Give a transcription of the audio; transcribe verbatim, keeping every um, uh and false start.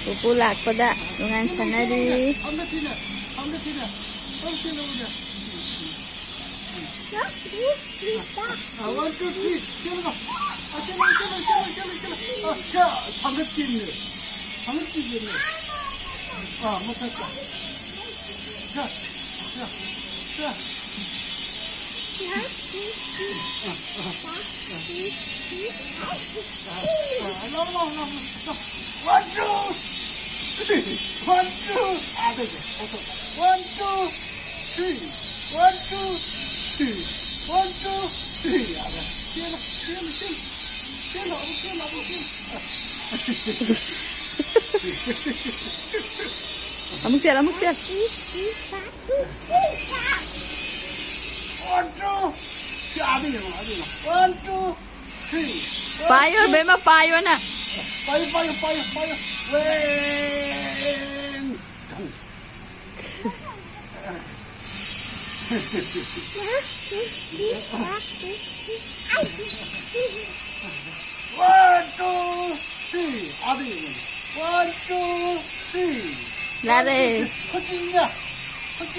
ꯄꯨꯄꯨ ꯂꯥꯛꯄꯗ ꯅꯨꯡꯉꯥꯏ ꯁꯥꯟꯅꯔꯤ꯫ ꯊꯥꯡꯒꯠꯁꯤꯅꯦ, ꯊꯥꯡꯒꯠꯁꯤꯅꯦ, ꯊꯥꯡꯒꯠꯁꯤꯅꯦ꯫ ꯋꯥꯟ, ꯇꯨ, ꯊ꯭ꯔꯤ, ꯆꯦꯜꯂꯒ꯫ ꯑ, ꯆꯦꯜꯂꯣ, ꯆꯦꯜꯂꯣ, ꯆꯦꯜꯂꯣ, ꯆꯦꯜꯂꯣ, ꯆꯦꯜꯂꯣ꯫ ꯑ, ꯁꯦ, ꯊꯥꯡꯒꯠꯄꯤꯕꯅꯦ꯫ ꯊꯥꯡꯒꯠꯄꯤꯕꯅꯦ꯫ ꯑ, ꯃꯊꯛꯇ꯫ ꯁꯦ, ꯁꯦ, ꯁꯦ꯫ ꯑ, ꯑ, ꯑ, ꯑ, ꯂꯥꯎ, ꯂꯥꯎ, ꯂꯥꯎ, ꯂꯥꯎ꯫ One, two, three. One, two. ꯑꯥꯗ ꯌꯦꯡꯉꯣ꯫ One, two. Three. One, two, three. One, two, three. ꯌꯥꯔꯦ꯫ ꯆꯦꯜꯂꯣ, ꯆꯦꯜꯂꯣ, ꯆꯦꯜꯂꯣ꯫ ꯆꯦꯜꯂꯣ, ꯑꯃꯨꯛ ꯆꯦꯜꯂꯣ, ꯑꯃꯨꯛ ꯆꯦꯜꯂꯣ꯫ ꯑꯃꯨꯛ ꯆꯦꯜ, ꯑꯃꯨꯛ ꯆꯦꯜ꯫ One, two. ꯁꯤ ꯑꯥꯗ ꯌꯦꯡꯉꯣ, ꯑꯥꯗ ꯌꯦꯡꯉꯣ꯫ One, two, three. ꯄꯥꯏꯌꯣ, ꯏꯕꯦꯝꯃ, ꯄꯥꯏꯌꯣ ꯅꯪ꯫ ꯄꯥꯏꯌꯨ, ꯄꯥꯏꯌꯨ, ꯄꯥꯏꯌꯨ, ꯄꯥꯏꯌꯨ꯫ ꯋꯦꯟ꯫ One, two, three. One, two, three. ꯌꯥꯔꯦ꯫ ꯈꯨꯠ ꯆꯤꯡꯉꯦ꯫ ꯈꯨꯠ ꯆꯤꯡꯉꯦ꯫